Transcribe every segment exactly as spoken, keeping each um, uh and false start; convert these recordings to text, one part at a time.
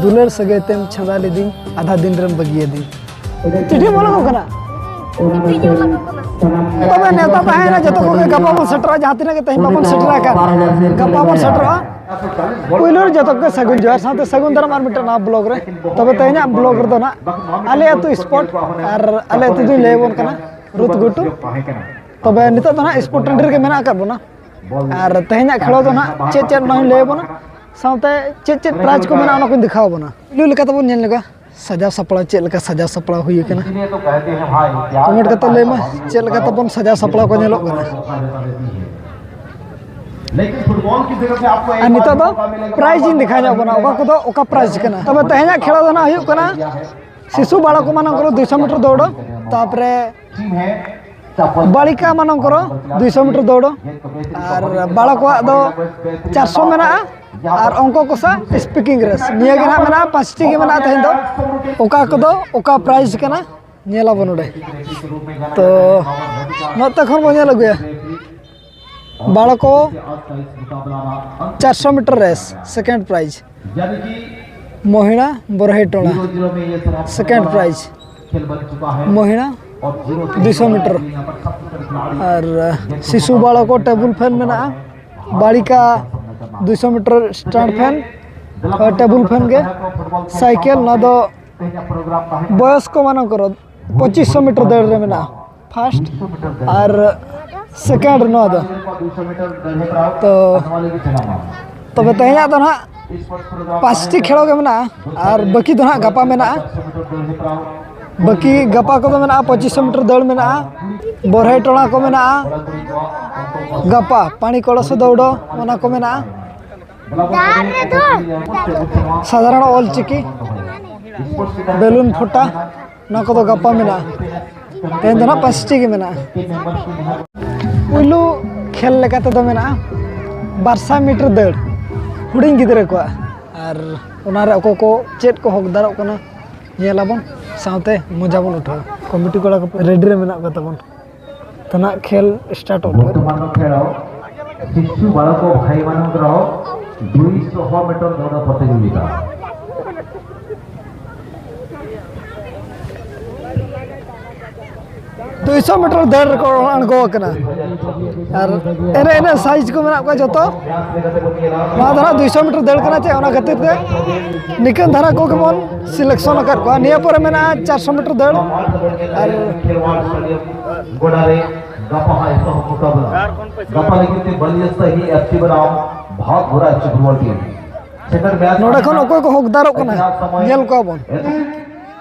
ᱫᱩᱞᱟᱹᱲ ᱥᱟᱹᱜᱟᱹᱭ ᱛᱮᱢ ᱪᱷᱟᱸᱫᱟ ᱞᱤᱫᱤᱧ, ᱟᱫᱷᱟ ᱫᱤᱱ ᱨᱮᱢ ᱵᱟᱹᱜᱤᱭᱟᱫᱤᱧ᱾ ᱪᱤᱴᱷᱤ ᱚᱞ ᱟᱠᱚ ᱠᱟᱱᱟ᱾ ᱛᱚᱵᱮ ᱱᱮᱣᱛᱟ ᱛᱟᱦᱮᱸᱭᱮᱱᱟ ᱡᱚᱛᱚ ᱠᱚᱜᱮ, ᱜᱟᱯᱟ ᱵᱚᱱ ᱥᱮᱴᱮᱨᱚᱜᱼᱟ, ᱡᱟᱦᱟᱸ ᱛᱤᱱᱟᱹᱜ ᱜᱮ ᱛᱮᱦᱮᱧ ᱵᱟᱵᱚᱱ ᱥᱮᱴᱮᱨ ᱟᱠᱟᱫ, ᱜᱟᱯᱟ ᱵᱚᱱ ᱥᱮᱴᱮᱨᱚᱜᱼᱟ᱾ ᱯᱩᱭᱞᱩ ᱨᱮ ᱡᱚᱛᱚ ᱠᱚᱜᱮ ᱥᱟᱹᱜᱩᱱ ᱡᱚᱦᱟᱨ, ᱥᱟᱶᱛᱮ ᱥᱟᱹᱜᱩᱱ ᱫᱟᱨᱟᱢ ᱟᱨ ᱢᱤᱫᱴᱮᱱ ᱱᱟᱣᱟ ᱵᱞᱚᱜ ᱨᱮ᱾ ᱛᱚᱵᱮ ᱛᱮᱦᱮᱧᱟᱜ ᱵᱞᱚᱜ ᱨᱮᱫᱚ ᱱᱟᱜ ᱟᱞᱮ ᱟᱹᱛᱩ ᱥᱯᱚᱴ ᱟᱨ ᱟᱞᱮ ᱟᱹᱛᱩ ᱫᱚᱧ ᱞᱟᱹᱭ ᱟᱵᱚᱱ ᱠᱟᱱᱟ, ᱨᱩᱛ ᱜᱷᱩᱴᱩ᱾ ᱛᱚᱵᱮ ᱱᱤᱛᱚᱜ ᱫᱚ ᱱᱟᱜ ᱥᱯᱚᱴ ᱴᱟᱺᱰᱤ ᱨᱮᱜᱮ ᱢᱮᱱᱟᱜ ᱟᱠᱟᱫ ᱵᱚᱱᱟ᱾ ᱟᱨ ᱛᱮᱦᱮᱧᱟᱜ ᱠᱷᱮᱞᱳ ᱫᱚ ᱱᱟᱜ ᱪᱮᱫ ᱪᱮᱫ ᱚᱱᱟ ᱦᱚᱸᱧ ᱞᱟᱹᱭ ᱟᱵᱚᱱᱟ, ᱥᱟᱶᱛᱮ ᱪᱮᱫ ᱪᱮᱫ ᱯᱨᱟᱭᱤᱡᱽ ᱠᱚ ᱢᱮᱱᱟᱜᱼᱟ ᱚᱱᱟ ᱠᱚᱧ ᱫᱮᱠᱷᱟᱣ ᱟᱵᱚᱱᱟ᱾ ᱯᱩᱭᱞᱩ ᱞᱮᱠᱟ ᱛᱮᱵᱚᱱ ᱧᱮᱞ ᱞᱮᱜᱟ ᱥᱟᱡᱟᱣ ᱥᱟᱯᱲᱟᱣ ᱪᱮᱫ ᱞᱮᱠᱟ ᱥᱟᱡᱟᱣ ᱥᱟᱯᱲᱟᱣ ᱦᱩᱭ ᱟᱠᱟᱱᱟ᱾ ᱠᱚᱢᱮᱱᱴ ᱠᱟᱛᱮ ᱞᱟᱹᱭ ᱢᱟ ᱪᱮᱫ ᱞᱮᱠᱟ ᱛᱟᱵᱚᱱ ᱥᱟᱡᱟᱣ ᱥᱟᱯᱲᱟᱣ ᱠᱚ ᱧᱮᱞᱚᱜ ᱠᱟᱱᱟ᱾ ᱟᱨ ᱱᱤᱛᱚᱜ ᱫᱚ ᱯᱨᱟᱭᱤᱡᱽ ᱤᱧ ᱫᱮᱠᱷᱟᱣ ᱧᱚᱜ ᱵᱚᱱᱟ, ᱚᱠᱟ ᱠᱚᱫᱚ ᱚᱠᱟ ᱯᱨᱟᱭᱤᱡᱽ ᱠᱟᱱᱟ᱾ ᱛᱚᱵᱮ ᱛᱮᱦᱮᱧᱟᱜ ᱠᱷᱮᱞᱟ ᱫᱚ ᱱᱟᱜ ᱦᱩᱭᱩᱜ ᱠᱟᱱᱟ ᱥᱤᱥᱩ ᱵᱟᱲᱟ ᱠᱚ ᱢᱟᱱᱟᱝ ᱠᱚᱨᱮ ᱫᱩᱭᱥᱚ ᱢᱤᱴᱟᱨ ᱫᱟᱹᱲ, ᱛᱟᱯᱚᱨᱮ ᱵᱟᱲᱤᱠᱟ ᱢᱟᱱᱟᱝ ᱠᱚᱨᱮ ᱫᱩᱭᱥᱚ ᱢᱤᱴᱟᱨ ᱫᱟᱹᱲ, ᱟᱨ ᱵᱟᱲᱟ ᱠᱚᱣᱟᱜ ᱫᱚ ᱪᱟᱨᱥᱚ ᱢᱮᱱᱟᱜᱼᱟ, ᱟᱨ ᱚᱝᱠᱚ ᱠᱚᱥᱟ ᱥᱯᱤᱠᱤᱝ ᱨᱮᱥ, ᱱᱤᱭᱟᱹ ᱜᱮ ᱱᱟᱜ ᱢᱮᱱᱟᱜᱼᱟ, ᱯᱟᱸᱪᱴᱤ ᱜᱮ ᱢᱮᱱᱟᱜᱼᱟ ᱛᱮᱦᱮᱧ ᱫᱚ᱾ ᱚᱠᱟ ᱠᱚᱫᱚ ᱚᱠᱟ ᱯᱨᱟᱭᱤᱡᱽ ᱠᱟᱱᱟ ᱧᱮᱞ ᱟᱵᱚᱱ ᱱᱚᱰᱮ᱾ ᱛᱚ ᱱᱚᱛᱮ ᱠᱷᱚᱱ ᱵᱚᱱ ᱧᱮᱞ ᱟᱹᱜᱩᱭᱟ᱾ ᱵᱟᱲᱟ ᱠᱚ ᱪᱟᱨᱥᱚ ᱢᱤᱴᱟᱨ ᱨᱮᱥ, ᱥᱮᱠᱮᱱᱰ ᱯᱨᱟᱭᱤᱡᱽ᱾ ᱢᱚᱦᱤᱲᱟ ᱵᱚᱨᱦᱮ ᱴᱚᱞᱟ, ᱥᱮᱠᱮᱱᱰ ᱯᱨᱟᱭᱤᱡᱽ᱾ ᱢᱚᱦᱤᱲᱟ ᱫᱩᱭᱥᱚ ᱢᱤᱴᱟᱨ᱾ ᱟᱨ ᱥᱤᱥᱩ ᱵᱟᱲᱟ ᱠᱚ ᱴᱮᱵᱩᱞ ᱯᱷᱮᱱ ᱢᱮᱱᱟᱜᱼᱟ, ᱵᱟᱲᱤᱠᱟ ᱫᱩᱭᱥᱚ metre stand fan, table fan ᱜᱮ᱾ ᱥᱟᱭᱠᱮᱞ, ᱱᱚᱣᱟ ᱫᱚ ᱵᱚᱭᱚᱥ ᱠᱚ ᱢᱟᱱᱟᱝ ᱠᱚᱨᱮ ᱯᱚᱸᱪᱤᱥ ᱥᱚ ᱢᱤᱴᱟᱨ ᱫᱟᱹᱲ ᱨᱮ ᱢᱮᱱᱟᱜᱼᱟ, ᱯᱷᱟᱥᱴ ᱟᱨ ᱥᱮᱠᱮᱱᱰ ᱱᱚᱣᱟ ᱫᱚ᱾ ᱛᱚ ᱛᱚᱵᱮ ᱛᱮᱦᱮᱧᱟᱜ ᱫᱚ ᱱᱟᱦᱟᱜ ᱯᱟᱸᱪᱴᱤ ᱠᱷᱮᱞᱳ ᱜᱮ ᱢᱮᱱᱟᱜᱼᱟ, ᱟᱨ ᱵᱟᱹᱠᱤ ᱫᱚ ᱱᱟᱦᱟᱜ ᱜᱟᱯᱟ ᱢᱮᱱᱟᱜᱼᱟ᱾ ᱵᱟᱹᱠᱤ ᱜᱟᱯᱟ ᱠᱚᱫᱚ ᱢᱮᱱᱟᱜᱼᱟ ᱯᱚᱸᱪᱤᱥ ᱥᱚ ᱢᱤᱴᱟᱨ ᱫᱟᱹᱲ ᱢᱮᱱᱟᱜᱼᱟ, ᱵᱚᱨᱦᱮ ᱴᱚᱞᱟ ᱠᱚ ᱢᱮᱱᱟᱜᱼᱟ, ᱜᱟᱯᱟ ᱯᱟᱱᱤ ᱠᱚᱲᱟ ᱥᱮ ᱫᱟᱹᱣᱲᱟᱹ ᱚᱱᱟ ᱠᱚ ᱢᱮᱱᱟᱜᱼᱟ᱾ ᱥᱟᱫᱷᱟᱨᱚᱱ ᱚᱞ ᱪᱤᱠᱤ, ᱵᱮᱞᱩᱱ ᱯᱷᱚᱴᱟ, ᱱᱚᱣᱟ ᱠᱚᱫᱚ ᱜᱟᱯᱟ ᱢᱮᱱᱟᱜᱼᱟ᱾ ᱛᱮᱦᱮᱧ ᱫᱚ ᱱᱟᱜ ᱯᱟᱸᱪᱴᱤ ᱜᱮ ᱢᱮᱱᱟᱜᱼᱟ᱾ ᱯᱩᱭᱞᱩ ᱠᱷᱮᱞ ᱞᱮᱠᱟ ᱛᱮᱫᱚ ᱢᱮᱱᱟᱜᱼᱟ ᱵᱟᱨᱥᱟᱭ ᱢᱤᱴᱟᱨ ᱫᱟᱹᱲ, ᱦᱩᱰᱤᱧ ᱜᱤᱫᱽᱨᱟᱹ ᱠᱚᱣᱟᱜ᱾ ᱟᱨ ᱚᱱᱟᱨᱮ ᱚᱠᱚᱭ ᱠᱚ ᱪᱮᱫ ᱠᱚ ᱦᱚᱠᱫᱟᱨᱚᱜ ᱠᱟᱱᱟ ᱧᱮᱞ ᱟᱵᱚᱱ, ᱥᱟᱶᱛᱮ ᱢᱚᱡᱟ ᱵᱚᱱ ᱩᱴᱷᱟᱹᱣᱟ᱾ ᱠᱚᱢᱤᱴᱤ ᱠᱚᱲᱟ ᱠᱚ ᱨᱮᱰᱤ ᱨᱮ ᱢᱮᱱᱟᱜ ᱠᱚ ᱛᱟᱵᱚᱱ᱾ ᱛᱟᱱᱟᱜ ᱠᱷᱮᱞ ᱥᱴᱟᱨᱴᱚᱜ ᱠᱟᱱᱟ᱾ ବର୍ତ୍ତମାନର ଖେଳ ଶିଶୁ ବାଳକ ଭାଇମାନଙ୍କର ଦୁଇଶହ ମିଟର ଦୌଡ଼ ପ୍ରତିଯୋଗିତା। ᱫᱩᱭᱥᱚ ᱢᱤᱴᱟᱨ ᱫᱟᱹᱲ ᱨᱮᱠᱚ ᱟᱬᱜᱚ ᱟᱠᱟᱱᱟ᱾ ᱟᱨ ᱮᱱᱮ ᱮᱱᱮ ᱥᱟᱭᱤᱡᱽ ᱠᱚ ᱢᱮᱱᱟᱜ ᱠᱚᱣᱟ ᱡᱚᱛᱚ᱾ ᱱᱚᱣᱟ ᱫᱚ ᱱᱟᱦᱟᱜ ᱫᱩᱭᱥᱚ ᱢᱤᱴᱟᱨ ᱫᱟᱹᱲ ᱠᱟᱱᱟ ᱪᱮ, ᱚᱱᱟ ᱠᱷᱟᱹᱛᱤᱨ ᱛᱮ ᱱᱤᱠᱟᱹᱱ ᱫᱷᱟᱨᱟ ᱠᱚ ᱜᱮᱵᱚᱱ ᱥᱤᱞᱮᱠᱥᱚᱱ ᱟᱠᱟᱫ ᱠᱚᱣᱟ᱾ ᱱᱤᱭᱟᱹ ᱯᱚᱨᱮ ᱢᱮᱱᱟᱜᱼᱟ ᱪᱟᱨᱥᱚ ᱢᱤᱴᱟᱨ ᱫᱟᱹᱲ᱾ ᱟᱨ ᱜᱚᱰᱟ ᱨᱮ ᱜᱟᱯᱟ ᱦᱟᱭ ᱥᱚᱦᱚ ᱢᱩᱠᱟᱵᱞᱟ᱾ ᱜᱟᱯᱟ ᱞᱟᱹᱜᱤᱫ ᱛᱮ ᱵᱟᱹᱞᱤᱭᱟᱹ ᱥᱟᱹᱦᱤ ᱮᱯᱷ ᱥᱤ ᱵᱮᱱᱟᱢ ᱵᱷᱟᱜᱽ ᱜᱷᱳᱨᱟ ᱮᱯᱷ ᱥᱤ ᱯᱷᱩᱴᱵᱚᱞ ᱴᱤᱢ᱾ ᱥᱮᱴᱮᱨ ᱢᱮᱪ ᱱᱚᱰᱮ ᱠᱷᱚᱱ ᱚᱠᱚᱭ ᱠᱚ ᱦᱚᱠᱫᱟᱨᱚᱜ ᱠᱟᱱᱟ, ᱧᱮᱞ ᱠᱚᱣᱟ ᱵᱚᱱ᱾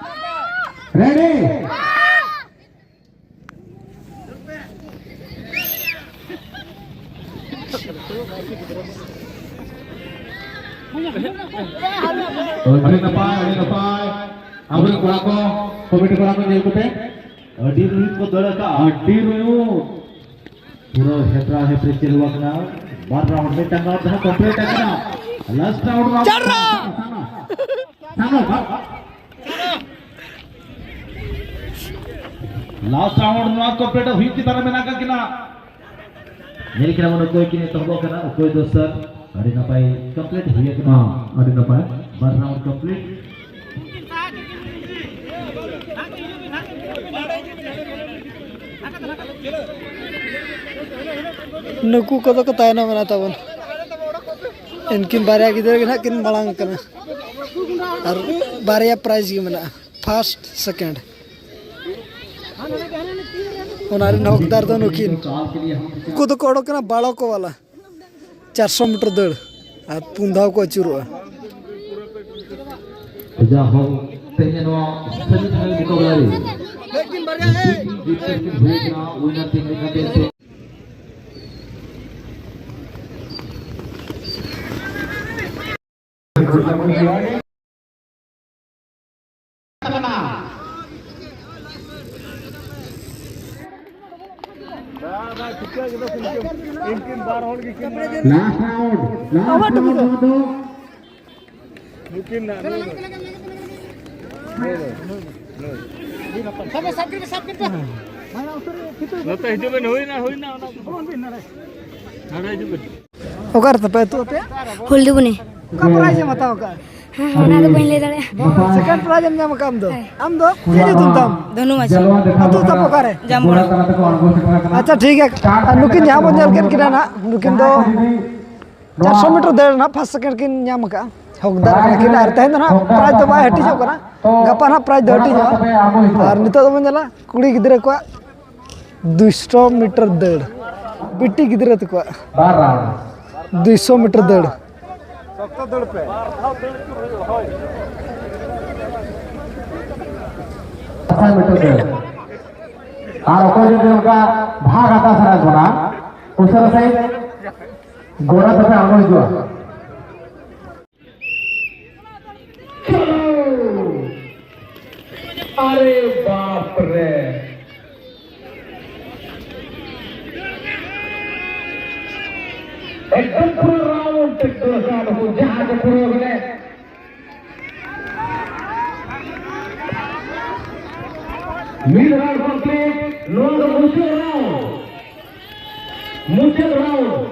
ᱨᱮᱰᱤ᱾ ᱟᱹᱰᱤ ᱱᱟᱯᱟᱭ, ᱟᱹᱰᱤ ᱱᱟᱯᱟᱭ᱾ ᱟᱵᱚᱨᱮᱱ ᱠᱚᱲᱟ ᱠᱚ, ᱠᱚᱢᱤᱴᱤ ᱠᱚᱲᱟ ᱠᱚ ᱧᱮᱞ ᱠᱚᱯᱮ᱾ ᱟᱹᱰᱤ ᱨᱩᱭᱩᱛ ᱠᱚ ᱫᱟᱹᱲ ᱟᱠᱟᱫᱼᱟ, ᱟᱹᱰᱤ ᱨᱩᱭᱩᱛ᱾ ᱯᱩᱨᱟᱹ ᱦᱮᱯᱨᱟ ᱦᱮᱯᱨᱤ ᱪᱟᱹᱞᱩ ᱟᱠᱟᱱᱟ᱾ ᱵᱟᱨ ᱨᱟᱣᱩᱱᱰ ᱢᱤᱫᱴᱟᱝ ᱨᱟᱣᱩᱱᱰ ᱡᱟᱦᱟᱸ ᱠᱚᱢᱯᱞᱤᱴ ᱟᱠᱟᱱᱟ᱾ ᱞᱟᱥᱴ ᱨᱟᱣᱩᱱᱰ ᱨᱟᱣᱩᱱᱰ ᱪᱟᱨ ᱨᱟᱣᱩᱱᱰ᱾ ᱥᱟᱱᱟ, ᱥᱟᱱᱟ, ᱵᱟᱨ᱾ ᱞᱟᱥᱴ ᱨᱟᱣᱩᱱᱰ ᱱᱚᱣᱟ ᱠᱚᱢᱯᱞᱤᱴ ᱦᱩᱭᱩᱜ ᱪᱮᱛᱟᱱ ᱨᱮ ᱢᱮᱱᱟᱜ ᱟᱠᱟᱫ ᱠᱤᱱᱟ᱾ ᱧᱮᱞ ᱠᱟᱱᱟ ᱵᱚᱱ ᱚᱠᱚᱭ ᱠᱤᱱ ᱮᱛᱚᱦᱚᱵᱚᱜ ᱠᱟᱱᱟ, ᱚᱠᱚᱭ ᱫᱚ ᱥᱟᱨ᱾ ᱟᱹᱰᱤ ᱱᱟᱯᱟᱭ ᱠᱚᱢᱯᱞᱤᱴ ᱦᱩᱭ ᱟᱠᱟᱱᱟ᱾ ᱦᱚᱸ, ᱟᱹᱰᱤ ᱱᱟᱯᱟᱭ᱾ ᱵᱟᱨ ᱨᱟᱣᱩᱱᱰ ᱠᱚᱢᱯᱞᱤᱴ᱾ ᱱᱩᱠᱩ ᱠᱚᱫᱚ ᱠᱚ ᱛᱟᱭᱱᱚᱢ ᱮᱱᱟ ᱛᱟᱵᱚᱱ᱾ ᱩᱱᱠᱤᱱ ᱵᱟᱨᱭᱟ ᱜᱤᱫᱽᱨᱟᱹ ᱜᱮ ᱱᱟᱦᱟᱜ ᱠᱤᱱ ᱢᱟᱲᱟᱝ ᱠᱟᱱᱟ᱾ ᱟᱨ ᱵᱟᱨᱭᱟ ᱯᱨᱟᱭᱤᱡᱽ ᱜᱮ ᱢᱮᱱᱟᱜᱼᱟ, ᱯᱷᱟᱥᱴ, ᱥᱮᱠᱮᱱᱰ᱾ ᱚᱱᱟ ᱨᱮᱱ ᱦᱚᱠᱫᱟᱨ ᱫᱚ ᱱᱩᱠᱤᱱ᱾ ᱩᱱᱠᱩ ᱫᱚᱠᱚ ᱚᱰᱚᱠ ᱠᱟᱱᱟ ᱵᱟᱲᱚᱠᱚ ᱵᱟᱞᱟ, ᱪᱟᱨᱥᱚ ᱢᱤᱴᱟᱨ ᱫᱟᱹᱲ, ᱟᱨ ᱯᱩᱱ ᱫᱷᱟᱣ ᱠᱚ ᱟᱹᱪᱩᱨᱚᱜᱼᱟ᱾ ᱡᱟᱦᱳᱠ, ᱛᱮᱦᱮᱧ ᱱᱚᱣᱟ ᱥᱮᱢᱤᱯᱷᱟᱭᱱᱟᱞ ᱢᱩᱠᱟᱵᱞᱟ ᱨᱮ ᱡᱤᱛ ᱠᱤᱱ ᱦᱩᱭ ᱠᱟᱱᱟ, ᱩᱭᱱᱟᱨ ᱴᱤᱢ ᱞᱮᱠᱟᱛᱮ᱾ ᱞᱟᱥᱴ ᱨᱟᱣᱩᱱᱰ, ᱞᱟᱥᱴ ᱨᱟᱣᱩᱱᱰ ᱱᱚᱣᱟ ᱫᱚ᱾ ᱱᱚᱛᱮ ᱦᱤᱡᱩᱜ ᱵᱮᱱ, ᱦᱩᱭᱱᱟ, ᱦᱩᱭᱱᱟ, ᱚᱱᱟ ᱱᱚᱰᱮ ᱦᱤᱡᱩᱜ ᱵᱮᱱ᱾ ᱚᱠᱟ ᱨᱮ ᱛᱟᱯᱮ ᱟᱹᱛᱩ ᱟᱯᱮᱭᱟᱜ? ᱦᱩᱞᱫᱩᱵᱩᱱᱤ᱾ ᱚᱠᱟ ᱯᱨᱟᱭᱤᱡᱽ ᱮᱢ ᱦᱟᱛᱟᱣ ᱟᱠᱟᱫᱼᱟ? ᱚᱱᱟ ᱫᱚ ᱵᱟᱹᱧ ᱞᱟᱹᱭ ᱫᱟᱲᱮᱭᱟᱜᱼᱟ᱾ ᱥᱮᱠᱮᱱᱰ ᱯᱨᱟᱭᱤᱡᱽ ᱮᱢ ᱧᱟᱢ ᱟᱠᱟᱫ ᱟᱢ ᱫᱚ᱾ ᱦᱮᱸ᱾ ᱟᱢ ᱫᱚ ᱪᱮᱫ ᱧᱩᱛᱩᱢ ᱛᱟᱢ? ᱫᱷᱚᱱᱩ ᱢᱟᱹᱡᱷᱤ᱾ ᱟᱹᱛᱩ ᱛᱟᱯᱮ ᱚᱠᱟᱨᱮ? ᱡᱟᱢᱵᱚᱲᱟ᱾ ᱟᱪᱪᱷᱟ, ᱴᱷᱤᱠ ᱜᱮᱭᱟ᱾ ᱟᱨ ᱱᱩᱠᱤᱱ ᱡᱟᱦᱟᱸ ᱵᱚᱱ ᱧᱮᱞ ᱠᱮᱫ ᱠᱤᱱᱟ ᱱᱟᱦᱟᱜ, ᱱᱩᱠᱤᱱ ᱫᱚ ᱪᱟᱨᱥᱚ ᱢᱤᱴᱟᱨ ᱫᱟᱹᱲ ᱱᱟᱦᱟᱜ ᱯᱷᱟᱥᱴ ᱥᱮᱠᱮᱱᱰ ᱠᱤᱱ ᱧᱟᱢ ᱟᱠᱟᱫᱼᱟ᱾ ᱦᱚᱠᱫᱟᱨ ᱠᱟᱱᱟ ᱠᱤᱱ᱾ ᱟᱨ ᱛᱮᱦᱮᱧ ᱫᱚ ᱱᱟᱦᱟᱜ ᱯᱨᱟᱭᱤᱡᱽ ᱫᱚ ᱵᱟᱭ ᱦᱟᱹᱴᱤᱧᱚᱜ ᱠᱟᱱᱟ, ᱜᱟᱯᱟ ᱱᱟᱦᱟᱜ ᱯᱨᱟᱭᱤᱡᱽ ᱫᱚ ᱦᱟᱹᱴᱤᱧᱚᱜᱼᱟ᱾ ᱟᱨ ᱱᱤᱛᱚᱜ ᱫᱚᱵᱚᱱ ᱧᱮᱞᱟ ᱠᱩᱲᱤ ᱜᱤᱫᱽᱨᱟᱹ ᱠᱚᱣᱟᱜ ᱫᱩᱭᱥᱚ ᱢᱤᱴᱟᱨ ᱫᱟᱹᱲ, ᱵᱤᱴᱤ ᱜᱤᱫᱽᱨᱟᱹ ᱛᱟᱠᱚᱣᱟᱜ ᱵᱟᱨ ᱨᱟᱣᱩᱱᱰ᱾ ᱫᱩᱭᱥᱚ ᱢᱤᱴᱟᱨ ᱫᱟᱹᱲ᱾ ᱥᱚᱠᱛᱚ ᱫᱟᱹᱲ ᱯᱮ᱾ ᱥᱟᱭ ᱢᱤᱴᱟᱨ ᱫᱟᱹᱲ᱾ ᱟᱨ ᱚᱠᱚᱭ ᱡᱩᱫᱤ ᱚᱱᱠᱟ ᱵᱷᱟᱜᱽ ᱦᱟᱛᱟᱣ ᱥᱟᱱᱟᱭᱮᱫ ᱵᱚᱱᱟ, ᱩᱥᱟᱹᱨᱟ ᱥᱟᱺᱦᱤᱡ ᱜᱚᱲᱟ ᱛᱟᱯᱮ ᱟᱬᱜᱚ ᱦᱤᱡᱩᱜᱼᱟ᱾ ᱪᱚᱞᱚ! ᱟᱨᱮ ᱵᱟᱯ ᱨᱮ! ᱮᱠᱫᱚᱢ ᱯᱩᱨᱟᱹ ᱨᱟᱣᱩᱱᱰ ᱴᱮᱠ ᱫᱚᱨᱠᱟᱨ ᱱᱩᱠᱩ ᱡᱟᱦᱟᱸ ᱠᱚ ᱯᱩᱨᱟᱹᱣ ᱠᱟᱱᱟ᱾ ᱢᱤᱫ ᱨᱟᱣᱩᱱᱰ ᱠᱚᱢᱯᱞᱤᱴ, ᱱᱚᱣᱟ ᱫᱚ ᱢᱩᱪᱟᱹᱫ ᱨᱟᱣᱩᱱᱰ᱾ ᱢᱩᱪᱟᱹᱫ ᱨᱟᱣᱩᱱᱰ᱾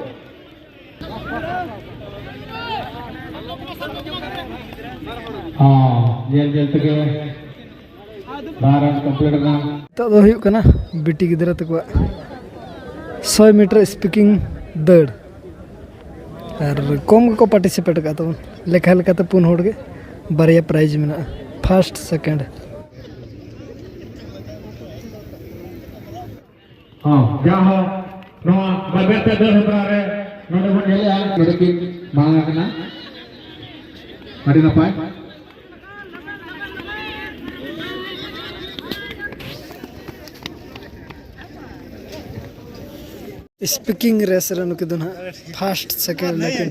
ᱦᱚᱸ, ᱧᱮᱞ ᱧᱮᱞ ᱛᱮᱜᱮ ᱵᱟᱨ ᱨᱟᱣᱩᱱᱰ ᱠᱚᱢᱯᱞᱤᱴ ᱮᱱᱟ᱾ ᱱᱤᱛᱚᱜ ᱫᱚ ᱦᱩᱭᱩᱜ ᱠᱟᱱᱟ ᱵᱤᱴᱤ ᱜᱤᱫᱽᱨᱟᱹ ᱛᱟᱠᱚᱣᱟᱜ ᱥᱚᱭ ᱢᱤᱴᱟᱨ ᱥᱯᱤᱠᱤᱝ ᱫᱟᱹᱲ᱾ ᱟᱨ ᱠᱚᱢ ᱜᱮᱠᱚ ᱯᱟᱨᱴᱤᱥᱤᱯᱮᱴ ᱟᱠᱟᱫ ᱛᱟᱵᱚᱱ, ᱞᱮᱠᱷᱟ ᱞᱮᱠᱟᱛᱮ ᱯᱩᱱ ᱦᱚᱲ ᱜᱮ, ᱵᱟᱨᱭᱟ ᱯᱨᱟᱭᱤᱡᱽ ᱢᱮᱱᱟᱜᱼᱟ, ᱯᱷᱟᱥᱴ, ᱥᱮᱠᱮᱱᱰ᱾ ᱦᱚᱸ, ᱡᱟᱦᱚᱸ ᱱᱚᱣᱟ ᱵᱟᱵᱮᱨ ᱛᱮ ᱫᱟᱹᱲ ᱦᱮᱯᱨᱟᱣ ᱨᱮ ᱱᱚᱰᱮ ᱵᱚᱱ ᱧᱮᱞᱮᱜᱼᱟ, ᱱᱚᱰᱮ ᱠᱤᱱ ᱢᱟᱲᱟᱝ ᱟᱠᱟᱱᱟ᱾ ᱟᱹᱰᱤ ᱱᱟᱯᱟᱭ᱾ ᱥᱯᱤᱠᱤᱝ ᱨᱮᱥ ᱨᱮ ᱱᱩᱠᱤᱱ ᱫᱚ ᱱᱟᱦᱟᱜ ᱯᱷᱟᱥᱴ, ᱥᱮᱠᱮᱱᱰ ᱱᱟᱠᱤᱱ᱾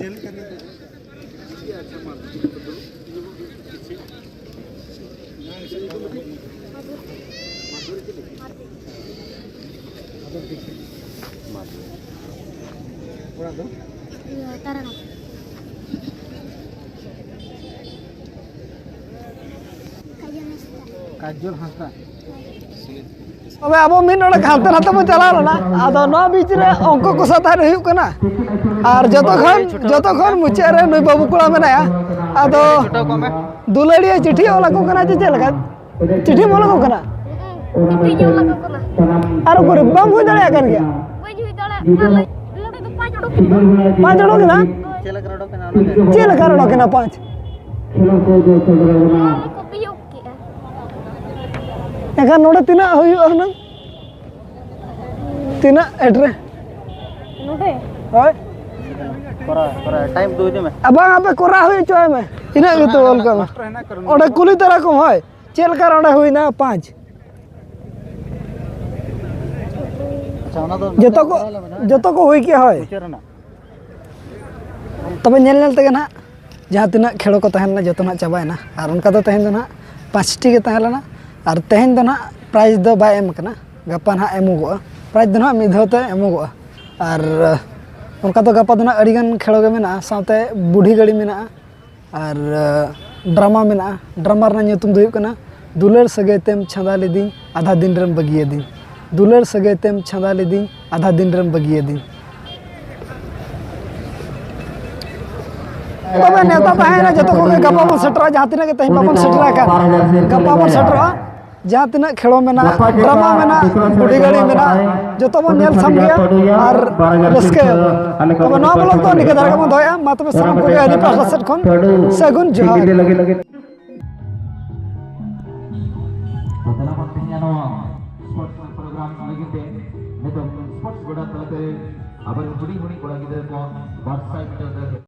ᱤᱭᱟᱹ, ᱛᱟᱨᱟᱱᱟ᱾ ᱠᱟᱡᱚᱞ ᱦᱟᱸᱥᱫᱟ᱾ ᱠᱟᱡᱚᱞ ᱦᱟᱸᱥᱫᱟ᱾ ᱛᱚᱵᱮ ᱟᱵᱚ ᱢᱤᱫ ᱰᱚᱸᱰᱮᱠ ᱦᱟᱱᱛᱮ ᱱᱟᱛᱮ ᱵᱚ ᱪᱟᱞᱟᱣ ᱞᱮᱱᱟ᱾ ᱟᱫᱚ ᱱᱚᱣᱟ ᱵᱤᱪ ᱨᱮ ᱚᱝᱠᱚ ᱠᱚᱥᱟ ᱛᱟᱦᱮᱸ ᱦᱩᱭᱩᱜ ᱠᱟᱱᱟ᱾ ᱟᱨ ᱡᱚᱛᱚ ᱠᱷᱚᱱ ᱡᱚᱛᱚ ᱠᱷᱚᱱ ᱢᱩᱪᱟᱹᱫ ᱨᱮ ᱱᱩᱭ ᱵᱟᱹᱵᱩ ᱠᱚᱲᱟ ᱢᱮᱱᱟᱭᱟ᱾ ᱟᱫᱚ ᱫᱩᱞᱟᱹᱲᱤᱭᱟᱹ ᱪᱤᱴᱷᱤ ᱚᱞ ᱟᱠᱚ ᱠᱟᱱᱟ ᱪᱮ ᱪᱮᱫ ᱞᱮᱠᱟ? ᱪᱤᱴᱷᱤ ᱚᱞ ᱟᱠᱚ ᱠᱟᱱᱟ᱾ ᱦᱩᱸ, ᱪᱤᱴᱷᱤ ᱚᱞ ᱟᱠᱚ ᱠᱟᱱᱟ᱾ ᱟᱨ ᱚᱠᱚᱭ ᱵᱟᱢ ᱦᱩᱭ ᱫᱟᱲᱮᱭᱟᱜ ᱠᱟᱱ ᱜᱮᱭᱟ? ᱵᱟᱹᱧ ᱦᱩᱭ ᱫᱟᱲᱮᱭᱟᱜ ᱠᱟᱱᱟ᱾ ᱱᱚᱰᱮ ᱫᱚ ᱯᱟᱸᱪ ᱚᱰᱚᱠ ᱮᱱᱟ᱾ ᱯᱟᱸᱪ ᱚᱰᱚᱠ ᱮᱱᱟ? ᱪᱮᱫ ᱞᱮᱠᱟ ᱚᱰᱚᱠ ᱮᱱᱟ ᱚᱱᱟ ᱫᱚ? ᱪᱮᱫ ᱞᱮᱠᱟ ᱚᱰᱚᱠ ᱮᱱᱟ ᱯᱟᱸᱪ? ᱱᱚᱣᱟ ᱠᱚ ᱵᱤᱭᱳᱜ ᱠᱮᱜᱼᱟ᱾ ᱮᱱᱠᱷᱟᱱ ᱱᱚᱰᱮ ᱛᱤᱱᱟᱹᱜ ᱦᱩᱭᱩᱜᱼᱟ ᱦᱩᱱᱟᱹᱝ? ᱛᱤᱱᱟᱹᱜ ᱮᱰ ᱨᱮ? ᱱᱚᱰᱮ? ᱦᱳᱭ᱾ ᱠᱚᱨᱟ, ᱠᱚᱨᱟ, ᱴᱟᱭᱤᱢ ᱫᱚ ᱤᱫᱤ ᱢᱮ᱾ ᱟᱨ ᱵᱟᱝ, ᱟᱯᱮ ᱠᱚᱨᱟ ᱦᱩᱭ ᱦᱚᱪᱚ ᱟᱭ ᱢᱮ᱾ ᱤᱱᱟᱹᱜ ᱜᱮᱛᱚ ᱚᱞ ᱠᱟᱜ ᱢᱮ᱾ ᱚᱸᱰᱮ ᱠᱩᱞᱤ ᱛᱟᱨᱟ ᱠᱚᱢ, ᱦᱳᱭ᱾ ᱪᱮᱫ ᱞᱮᱠᱟ ᱨᱮ ᱚᱸᱰᱮ ᱦᱩᱭᱱᱟ ᱯᱟᱸᱪ? ᱟᱪᱪᱷᱟ, ᱚᱱᱟ ᱫᱚ ᱡᱚᱛᱚ ᱠᱚ, ᱡᱚᱛᱚ ᱠᱚ ᱦᱩᱭ ᱠᱮᱜᱼᱟ, ᱦᱳᱭ᱾ ᱢᱩᱪᱟᱹᱫ ᱨᱮᱱᱟᱜ᱾ ᱛᱚᱵᱮ ᱧᱮᱞ ᱧᱮᱞ ᱛᱮᱜᱮ ᱱᱟᱦᱟᱜ ᱡᱟᱦᱟᱸ ᱛᱤᱱᱟᱹᱜ ᱠᱷᱮᱞᱳ ᱠᱚ ᱛᱟᱦᱮᱸ ᱞᱮᱱᱟ, ᱡᱚᱛᱚ ᱱᱟᱦᱟᱜ ᱪᱟᱵᱟᱭᱮᱱᱟ᱾ ᱟᱨ ᱚᱱᱠᱟ ᱫᱚ ᱛᱮᱦᱮᱧ ᱫᱚ ᱱᱟᱦᱟᱜ ᱯᱟᱸᱪᱴᱤ ᱜᱮ ᱛᱟᱦᱮᱸ ᱞᱮᱱᱟ᱾ ᱟᱨ ᱛᱮᱦᱮᱧ ᱫᱚ ᱱᱟᱦᱟᱜ ᱯᱨᱟᱭᱤᱡᱽ ᱫᱚ ᱵᱟᱭ ᱮᱢ ᱠᱟᱱᱟ, ᱜᱟᱯᱟ ᱱᱟᱦᱟᱜ ᱮᱢᱚᱜᱚᱜᱼᱟ᱾ ᱯᱨᱟᱭᱤᱡᱽ ᱫᱚ ᱱᱟᱦᱟᱜ ᱢᱤᱫ ᱫᱷᱟᱣ ᱛᱮ ᱮᱢᱚᱜᱚᱜᱼᱟ᱾ ᱟᱨ ᱚᱱᱠᱟ ᱫᱚ ᱜᱟᱯᱟ ᱫᱚ ᱱᱟᱦᱟᱜ ᱟᱹᱰᱤᱜᱟᱱ ᱠᱷᱮᱞᱳ ᱜᱮ ᱢᱮᱱᱟᱜᱼᱟ, ᱥᱟᱶᱛᱮ ᱵᱩᱰᱷᱤ ᱜᱟᱹᱲᱤ ᱢᱮᱱᱟᱜᱼᱟ᱾ ᱟᱨ, ᱟᱸ, ᱰᱨᱟᱢᱟ ᱢᱮᱱᱟᱜᱼᱟ᱾ ᱰᱨᱟᱢᱟ ᱨᱮᱱᱟᱜ ᱧᱩᱛᱩᱢ ᱫᱚ ᱦᱩᱭᱩᱜ ᱠᱟᱱᱟ ᱫᱩᱞᱟᱹᱲ ᱥᱟᱹᱜᱟᱹᱭ ᱛᱮᱢ ᱪᱷᱟᱸᱫᱟ ᱞᱤᱫᱤᱧ, ᱟᱫᱷᱟ ᱫᱤᱱ ᱨᱮᱢ ᱵᱟᱹᱜᱤᱭᱟᱹᱫᱤᱧ᱾ ᱫᱩᱞᱟᱹᱲ ᱥᱟᱹᱜᱟᱹᱭ ᱛᱮᱢ ᱪᱷᱟᱸᱫᱟ ᱞᱤᱫᱤᱧ, ᱟᱫᱷᱟ ᱫᱤᱱ ᱨᱮᱢ ᱵᱟᱹᱜᱤᱭᱟᱹᱫᱤᱧ᱾ ᱛᱚᱵᱮ ᱱᱮᱣᱛᱟ ᱛᱟᱦᱮᱸᱭᱮᱱᱟ ᱡᱚᱛᱚ ᱠᱚᱜᱮ, ᱜᱟᱯᱟ ᱵᱚᱱ ᱥᱮᱴᱮᱨᱚᱜᱼᱟ, ᱡᱟᱦᱟᱸ ᱛᱤᱱᱟᱹᱜ ᱜᱮ ᱛᱮᱦᱮᱧ ᱵᱟᱵᱚᱱ ᱥᱮᱴᱮᱨ ᱟᱠᱟᱱ, ᱜᱟᱯᱟ ᱵᱚᱱ ᱥᱮᱴᱮᱨᱚᱜᱼᱟ᱾ ᱡᱟᱦᱟᱸ ᱛᱤᱱᱟᱹᱜ ᱠᱷᱮᱞᱳ ᱢᱮᱱᱟᱜᱼᱟ, ᱰᱨᱟᱢᱟ ᱢᱮᱱᱟᱜᱼᱟ, ᱵᱩᱰᱷᱤ ᱜᱟᱹᱲᱤ ᱢᱮᱱᱟᱜᱼᱟ, ᱡᱚᱛᱚ ᱵᱚᱱ ᱧᱮᱞ ᱥᱟᱢᱜᱮᱭᱟ ᱟᱨ ᱨᱟᱹᱥᱠᱟᱹᱭᱟᱵᱚᱱ᱾ ᱛᱚᱵᱮ ᱱᱚᱣᱟ ᱵᱞᱚᱜ ᱫᱚ ᱱᱤᱝᱠᱟᱹ ᱫᱷᱟᱨᱟ ᱜᱮᱵᱚᱱ ᱫᱚᱦᱚᱭᱟ᱾ ᱢᱟ ᱛᱚᱵᱮ ᱥᱟᱱᱟᱢ ᱠᱚᱜᱮ ᱟᱹᱞᱤᱧ ᱯᱟᱦᱴᱟ ᱥᱮᱫ ᱠᱷᱚᱱ ᱥᱟᱹᱜᱩᱱ ᱡᱚᱦᱟᱨ᱾ ᱥᱟᱱᱟᱢ ᱛᱮᱦᱮᱧᱟᱜ ᱱᱚᱣᱟ ᱥᱯᱳᱨᱴᱥ ᱯᱨᱳᱜᱨᱟᱢ ᱞᱟᱹᱜᱤᱫ ᱛᱮ ᱱᱤᱛᱚᱜ ᱥᱯᱳᱨᱴᱥ ᱜᱚᱰᱟ ᱛᱟᱞᱟᱛᱮ ᱟᱵᱚᱨᱮᱱ ᱦᱩᱰᱤᱧ ᱦᱩᱰᱤᱧ ᱠᱚᱲᱟ ᱜᱤᱫᱽᱨᱟᱹ ᱠᱚ ᱵᱟᱨ ᱥᱟᱭ ᱢᱤᱴᱟᱨ ᱨᱮ